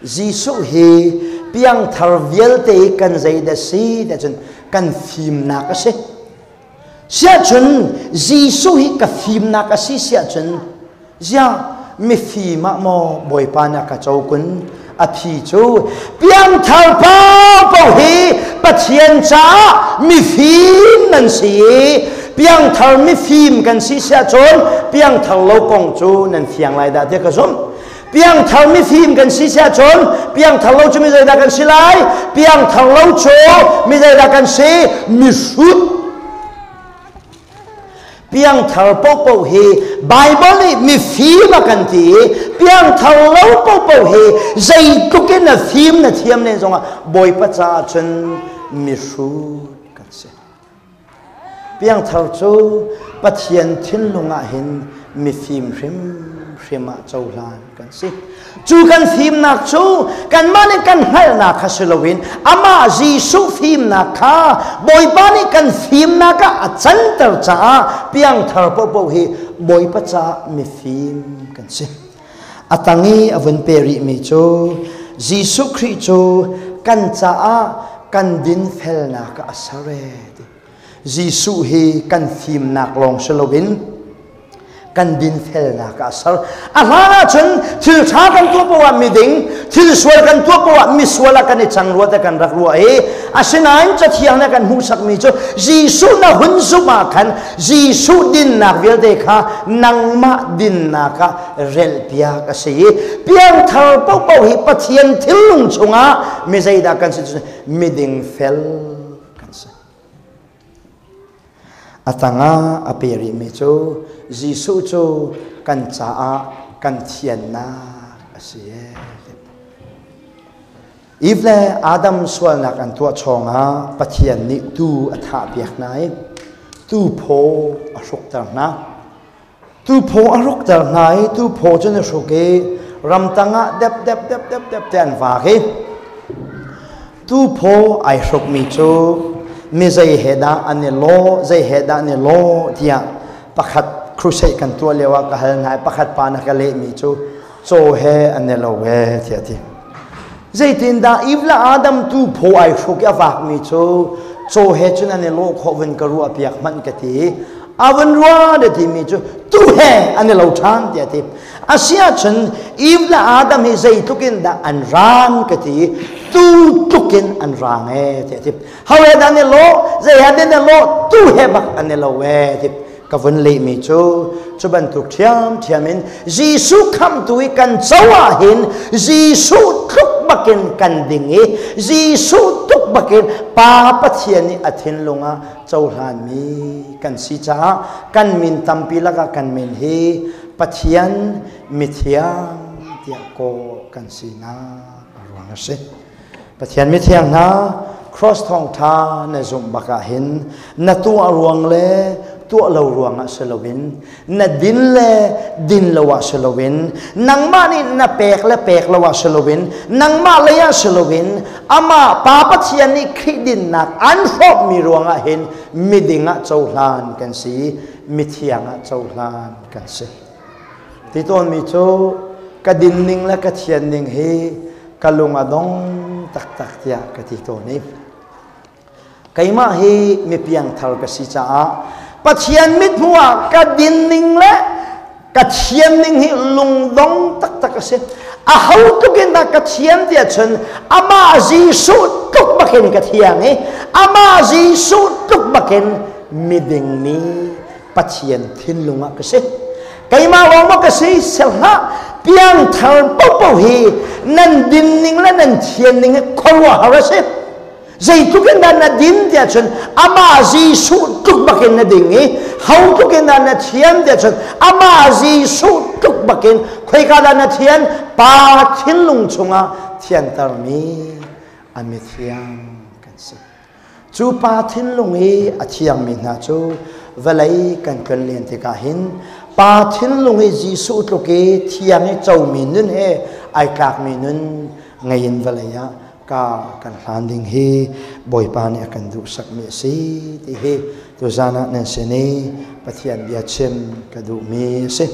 Jesuh hi piangthar vialte i kan zei dah si ti ahcun kan fimnak a si. Siahcun Jesuh hi ka fimnak a si siahcun ziah mifim ah maw Bawipa nih a ka co kun? A phi cu piangthar paohpaoh hi Pathian caah mifim nan si i piangthar mifim kan si siahcun piangthar lo kong cu nan fiang lai dah tiah ka zumh. Piangthar mifim kan si siah cun piangthar lo cu mi zeidah kan si lai? Piangthar lo cu mi zeidah kan si? Mihrut. Piangthar paohpaoh hi Baibal nih mifim a kan ti i piangthar lo paohpaoh hi zeitluk in na fim na thiam len zongah Bawipa caah cun mihrut kan si. Piangthar cu Pathian thinlung ah hin mifim hrimhrim ah cohlan kan si. Cu kan fimnak cu kanmah nih kan hngalhnak kha si loin amah Jesuh fimnak kha Bawipa nih kan fimnak ah a canter caah piangthar paohpaoh hi Bawipa caah mifim kan si. A tang i a vun pe rihmi cu Jesuh Khrih cu kan caah kan dinfelnak ah a ser ee ti. Jesuh hi kan fimnak lawng si loin kan dinfelnak ah a ser. A hlan ahcun thil ṭha kan tuah paoh ah miding, thil sual kan tuah paoh ah misual ah kan i cang rua te kan rak ruah i asinain Cathiang nih a kan hmuhsakmi cu Jesuh na hun zumh ah khan Jesuh dinnak vialte kha nangmah dinnak ah relpiak a si i piangthar paohpaoh hi Pathian thinlung chungah mi zeidah kan si miding fel kan si. A tangah a pe rihmi cu Jesuh cu kan caah kan thiannak a si. Eve le Adam sualnak an tuah chawngah Pathian nih tuu a thahpiak hna i tuu phaw a hrukter hna. Tuu phaw a hrukter hna i tuu phaw cun a hruk i ramtang ah dep dep dep dep dep te an vak i tuu phaw ai hrukmi cu mi zei he dah an i lawh, zei he dah an i lawh tiah pakhat crusade kan tuah lio ah ka hal hna i pakhat pa na ka lehmi cu caw he an i lo ee tiah a ti. Zeitindah Eve le Adam tu phaw ai hruk i a vakmi cu caw he cun an i lawh khawh vun ka ruah piak hmanh ka ti. A vun ruah na timi cu tu he an i lo ṭhan tiah a ti. Asiahcun Eve le Adam hi zeitluk in dah an rang ka ti. Tu tluk in an rang ee tiah a ti. Ho he dah an i lawh, zei he dah an i lawh, tu he bak an i lo ee ti. Ka vun lehmi cu cu bantuk ṭhiamṭhiam in Jesuh khamhtu i kan co ahhin Jesuh tluk bakin kan ding i Jesuh tluk bakin Pa Pathian nih a thinlung ah cohlanmi kan si caah kan min tampi lakah kan min hi Pathian mithiang tiah kawh kan sinak a ruang a si. Pathian mithiang hna, cross thawngtha na zumh bak ah hin na tuah ruang le tuah lo ruangah si loin na din le din lo ah si loin nangmah nih na pek le pek lo ah si loin nangmah lei ah si loin amah Pa Pathian nih Khrih dinnak an hrawmmi ruangah hin miding ah cohlan kan si, mithiang ah cohlan kan si. Ti tawnmi cu ka din ning le ka thian ning hi ka lung a dong taktak tiah ka ti tawn i keimah hi mi piangthar ka si caah Pathian mithmuh ah ka din ning le ka thiam ning hi lungdong taktak a si. A ho tuk in dah ka thiam tiah cun amah Jesuh tluk bakin ka thiam i amah Jesuh tluk bakin miding mi Pathian thinlung ah ka si. Keimah lawng maw ka si sel hlah, piangthar paohpaoh hi nan din ning le nan thian ning hi khuaruahhar a si. Zeitluk in dah na din tiah cun amah Jesuh tluk bakin na ding i ho tluk in dah na thian tiah cun amah Jesuh tluk bakin khoika dah na thian? Pa thinlung chungah thiantermi a mithiang kan si. Cu pa thinlung i a thiangmi hna cu vawlei kan tlonlen tikah hin pa thinlung i Jesuh tluk i thiang i comi nun he ai tlakmi nun ngei in vawlei ah ka kan hlan ding hi Bawipa nih a kan duhsakmi a si ti hi tuzan ah nan sin i Pathian bia chim ka duhmi a si.